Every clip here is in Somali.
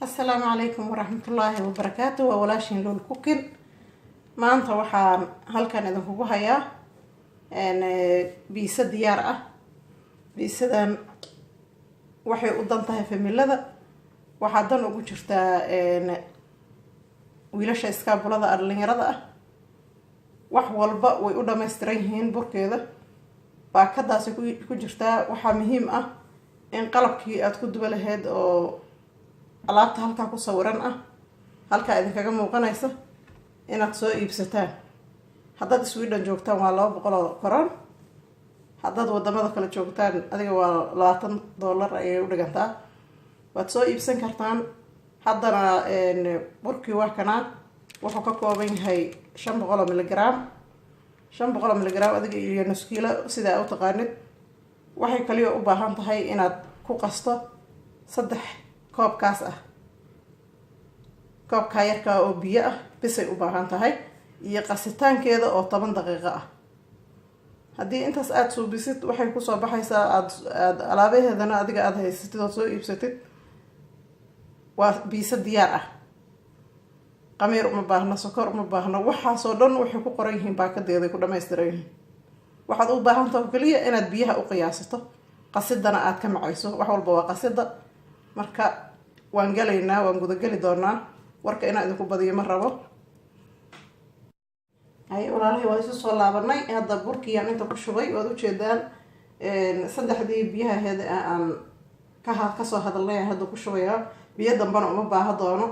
Asalaamu calaykum waraxmatullaahi wabarakaatu. Waa walaashiin Luul Cooking. Maanta waxaan halkan idinkugu hayaa pizza diyaar ah. Pizzadan waxay u dan tahay familada, waxaa dan ugu jirtaa wiilasha iskaabulada ah, dhalinyarada ah. Wax walba way u dhammaystiran yihiin. Burkeeda baakadaasi ku jirtaa. Waxaa muhiim ah in qalabkii aada ku duba lahayd oo alaabta halkaa ku sawiran ah, halkaa idinkaga muuqanaysa, inaad soo iibsataan. Haddaad Sweden joogtaan waa 200 oo koron. Haddaad wadamada kale joogtaan, adiga waa $20 ayay u dhigantaa. Waad soo iibsan kartaan. Haddana burkii waa kanaa. Wuxuu ka kooban yahay 500 oo miligram, 500 oo miligram adiga iyo nus kiilo sidaa u taqaanid. Waxay kaliya u baahan tahay inaad ku qasto 3 koobkaas ah, koobkaa yarkaa oo biyo ah bisay u baahan tahay, iyo qasitaankeeda oo 10 daqiiqo ah. Haddii intaas aada suubisid, waxay kusoo baxaysaa aad alaabaheedana adiga aada haysatid ood soo iibsatid, waa pizza diyaar ah. Qamiir uma baahno, sokor uma baahno. Waxaasoo dhan waxay ku qoran yihiin baakadeeday ku dhamaystiran yihiin. Waxaad u baahantaha oo keliya inaad biyaha u qiyaasato, qasidana aada ka macayso. Wax walba waa qasida. Marka waan galaynaa, waan gudageli doonaa. Warka inaan idinku badiyo ma rabo. Hay walaalahay, waa isu soo laabanay. Hadda burkiiyaan inta ku shubay, waad ujeedaan. Saddexdii biyahaheeda aan kasoo hadalnay aan hadda ku shubayaa. Biyo dambana uma baaha doono.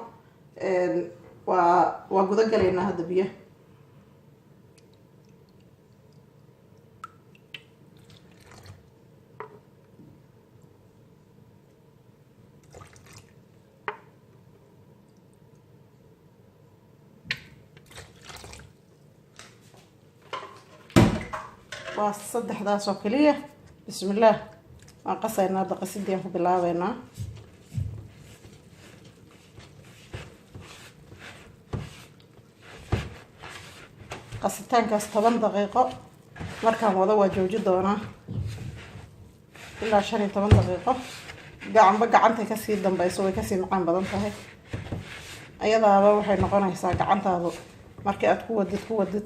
Waa guda galaynaa hadda biyaha. Waa saddexdaas oo keliya. Bismillaah, waan qasaynaa hadda. Qasidii aan ku bilaabeynaa. Qasitaankaas 10 daqiiqo markaan wado waa jooji doonaa, ilaa 15 daqiiqo. Gacanba gacantay kasii dambeyso way kasii macaan badan tahay. Ayadaaba waxay noqonaysaa gacantaadu markii aada ku wadid ku wadid,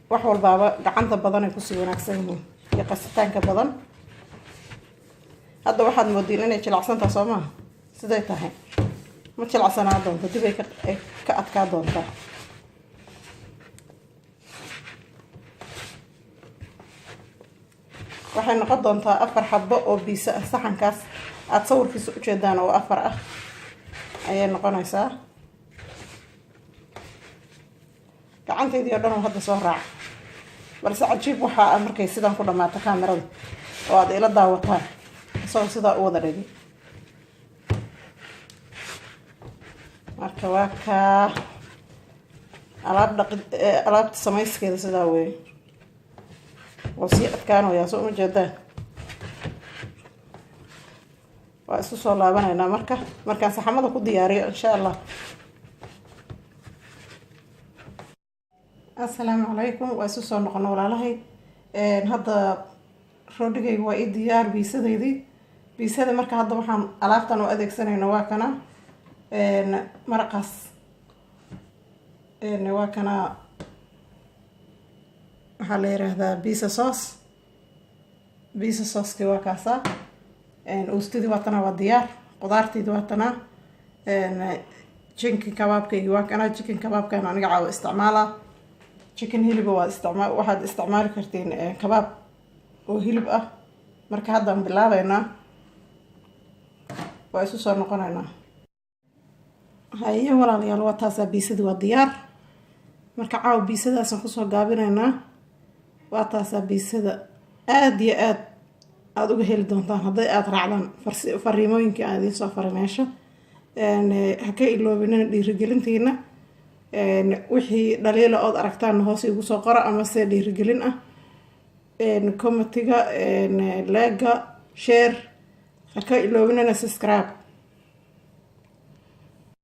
wax walbaaba gacanta badan ay kusii wanaagsan yihiin iyo qasitaanka badan. Hadda waxaad moodiin inay jilacsantaha, soo maaha? Siday tahay ma jilacsanaa doonto, dib ay ka adkaa doontaa. Waxay noqon doontaa afar xabo oo pizza ah. Saxankaas aada sawirkiisa ujeedaan oo afar ah ayay noqonaysaa. Gacantaydii oo dhan oo hadda soo raaca. Balse cajiib waxaa ah markay sidaan ku dhamaato kaamirada oo aada ila daawataan isagoo sidaa u wada dhigi. Marka waa kaa alaab dhaqid, alaabta samayskeeda sidaa weeye. Waa sii adkaanayaa, soo uma jeedaan? Waa isu soo laabanaynaa marka markaan saxamada ku diyaariyo, insha Allah. Assalaamu calaykum. Waa isu soo noqono, walaalahay. Hadda roodhigayga waa ii diyaar, pizzadaydii, pizzada. Marka hadda waxaan alaabtan u adeegsanayno waa kana maraqaas, waa kana. Waxaa la yiraahdaa pizza sauce. Pizza sauceki waa kaasaa. Uustidii waa tanaa, waa diyaar. Qudaartiidi waa tanaa. Chicken kabaabkaygi waa kana. Chicken kabaabkan aniga caawa isticmaalaa chicken hiliba. Waa isticmaa, waxaad isticmaali kartiin kabaab oo hilib ah. Marka haddaan bilaabeynaa, waa isu soo noqoneynaa. Haye walaalayaal, waa taasaa, pizzadii waa diyaar. Marka caawa pizzadaasaan kusoo gaabinaynaa. Waa taasaa pizzada. Aada iyo aad aada uga heli doontaan hadday aada raacdaan fariimooyinkii aan idiin soo faray meesha. Ha ka iloobinina dhiirigelintiina. Wixii dhaliila ood aragtaan hoos igu soo qora, ama se dhiirigelin ah. Commentiga, like-ga, share ha ka iloobinina, subscribe.